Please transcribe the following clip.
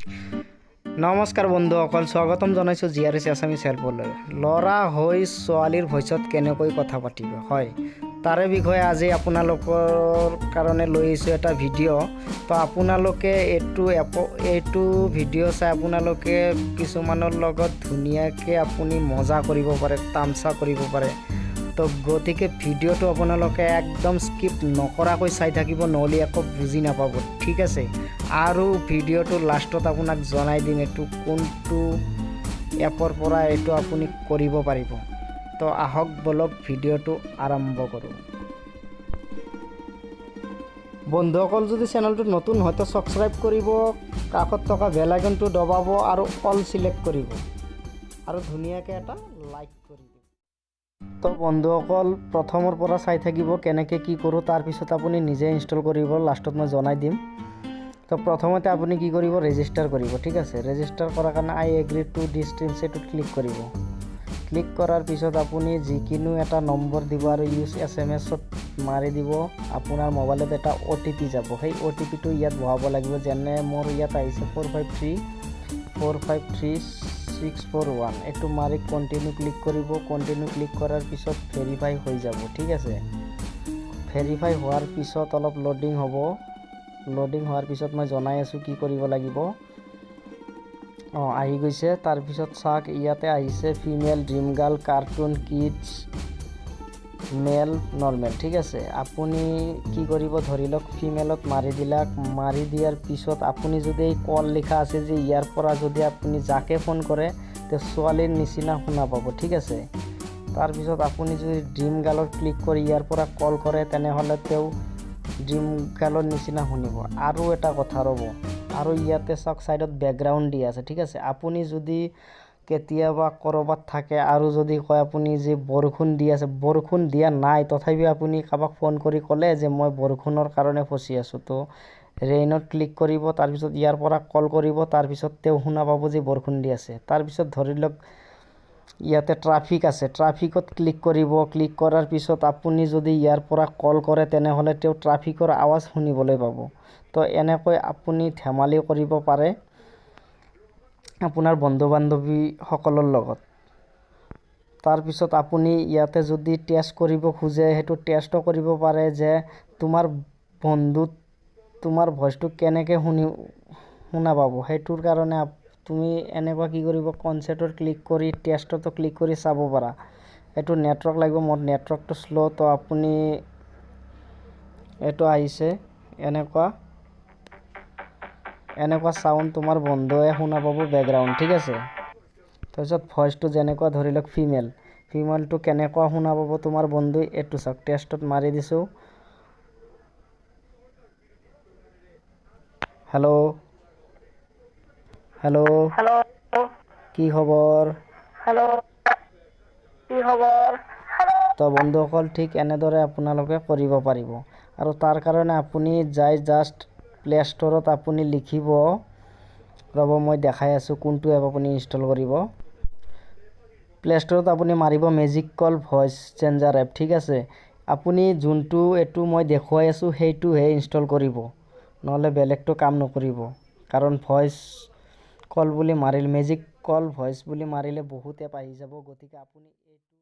নমস্কাৰ বন্ধুসকল, স্বাগতম জনাইছোঁ জি আৰ এছ আছামিজ হেল্পলৈ। ল'ৰা হৈ ছোৱালীৰ ভইচত কেনেকৈ কথা পাতিব হয় তাৰে বিষয়ে আজি আপোনালোকৰ কাৰণে লৈ আহিছোঁ এটা ভিডিঅ'। তো আপোনালোকে এইটো ভিডিঅ' চাই আপোনালোকে কিছুমানৰ লগত ধুনীয়াকৈ আপুনি মজা কৰিব পাৰে, তামচা কৰিব পাৰে। তো গতিকে ভিডিঅ'টো আপোনালোকে একদম স্কিপ নকৰাকৈ চাই থাকিব, নহ'লে একো বুজি নাপাব, ঠিক আছে? আৰু ভিডিঅ'টো লাষ্টত আপোনাক জনাই দিম এইটো কোনটো এপৰ পৰা এইটো আপুনি কৰিব পাৰিব। তো আহক বলক ভিডিঅ'টো আৰম্ভ কৰোঁ। বন্ধুসকল, যদি চেনেলটো নতুন হয় তো ছাবস্ক্ৰাইব কৰিব, কাষত থকা বেল আইকনটো দবাব আৰু অল চিলেক্ট কৰিব আৰু ধুনীয়াকৈ এটা লাইক কৰি দিব। তো বন্ধুসকল, প্ৰথমৰ পৰা চাই থাকিব কেনেকৈ কি কৰোঁ, তাৰপিছত আপুনি নিজে ইনষ্টল কৰিব, লাষ্টত মই জনাই দিম। তো প্ৰথমতে আপুনি কি কৰিব, ৰেজিষ্টাৰ কৰিব, ঠিক আছে? ৰেজিষ্টাৰ কৰাৰ কাৰণে I agree to this terms এইটোত ক্লিক কৰিব। ক্লিক কৰাৰ পিছত আপুনি যিকোনো এটা নম্বৰ দিব আৰু ইউজ এছএমএছত মাৰি দিব। আপোনাৰ মোবাইলত এটা অ'টিপি যাব, সেই অ'টিপিটো ইয়াত বহাব লাগিব। যেনে মোৰ ইয়াত আহিছে 453453, 641। এইটো মাৰি কণ্টিনিউ ক্লিক কৰিব। কণ্টিনিউ ক্লিক কৰাৰ পিছত ভেৰিফাই হৈ যাব, ঠিক আছে? ভেৰিফাই হোৱাৰ পিছত অলপ লোডিং হ'ব। লোডিং হোৱাৰ পিছত মই জনাই আছোঁ কি কৰিব লাগিব। অঁ, আহি গৈছে। তাৰপিছত চাওক, ইয়াতে আহিছে female, dream girl, cartoon, kids, male, normal, ঠিক আছে? আপুনি কি কৰিব, ধৰি লওক ফিমেলত মাৰি দিলাক। মাৰি দিয়াৰ পিছত আপুনি যদি এই কল লিখা আছে যে, ইয়াৰ পৰা যদি আপুনি যাকে ফোন কৰে তে ছোৱালীৰ নিচিনা শুনা পাব, ঠিক আছে? তাৰপিছত আপুনি যদি ড্ৰিম গাৰ্লত ক্লিক কৰি ইয়াৰ পৰা কল কৰে, তেনেহ'লে তেওঁ ড্ৰিম গাৰ্লৰ নিচিনা শুনিব। আৰু এটা কথা, ৰ'ব, আৰু ইয়াতে চাওক, ছাইডত বেকগ্ৰাউণ্ড দিয়া আছে, ঠিক আছে? আপুনি যদি কেতিয়াবা ক'ৰবাত থাকে আৰু যদি কয় আপুনি যে বৰষুণ দি আছে, বৰষুণ দিয়া নাই, তথাপিও আপুনি কাৰোবাক ফোন কৰি ক'লে যে মই বৰষুণৰ কাৰণে ফচি আছোঁ, তো ৰেইনত ক্লিক কৰিব। তাৰপিছত ইয়াৰ পৰা কল কৰিব, তাৰপিছত তেওঁ শুনা পাব যে বৰষুণ দি আছে। তাৰপিছত ধৰি লওক ইয়াতে ট্ৰাফিক আছে, ট্ৰাফিকত ক্লিক কৰিব। ক্লিক কৰাৰ পিছত আপুনি যদি ইয়াৰ পৰা কল কৰে, তেনেহ'লে তেওঁ ট্ৰাফিকৰ আৱাজ শুনিবলৈ পাব। তো এনেকৈ আপুনি ধেমালি কৰিব পাৰে আপোনাৰ বন্ধু বান্ধৱীসকলৰ লগত। তাৰপিছত আপুনি ইয়াতে যদি টেষ্ট কৰিব খোজে, সেইটো টেষ্টো কৰিব পাৰে যে তোমাৰ বন্ধুত তোমাৰ ভইচটো কেনেকৈ শুনা পাব। সেইটোৰ কাৰণে তুমি এনেকুৱা কি কৰিব, কনচেপ্টত ক্লিক কৰি টেষ্টতো ক্লিক কৰি চাব পাৰা। এইটো নেটৱৰ্ক লাগিব, মোৰ নেটৱৰ্কটো শ্ল'। তো আপুনি এইটো আহিছে, এনেকুৱা এনেকুৱা চাউণ্ড তোমাৰ বন্ধুৱে শুনা পাব বেকগ্ৰাউণ্ড, ঠিক আছে? তাৰপিছত ভইচটো যেনেকুৱা ধৰি লওক ফিমেল, ফিমেলটো কেনেকুৱা শুনা পাব তোমাৰ বন্ধুৱে, এইটো চাওক, টেষ্টত মাৰি দিছোঁ। Hello', hello'. হেল্ল'। কি খবৰ? হেল্ল', কি খবৰ? তো বন্ধুসকল, ঠিক এনেদৰে আপোনালোকে কৰিব পাৰিব। আৰু তাৰ কাৰণে আপুনি যাই জাষ্ট প্লে ষ্ট'ৰত আপুনি লিখিব, ৰ'ব, মই দেখাই আছোঁ কোনটো এপ আপুনি ইনষ্টল কৰিব। প্লে ষ্ট'ৰত আপুনি মাৰিব magic call voice changer app, ঠিক আছে? আপুনি যোনটো এইটো মই দেখুৱাই আছোঁ, সেইটোহে ইনষ্টল কৰিব, নহ'লে বেলেগটো কাম নকৰিব। কাৰণ ভইচ কল বুলি মাৰিলে, মেজিক কল ভইচ বুলি মাৰিলে বহুত এপ আহি যাব। গতিকে আপুনি এইটো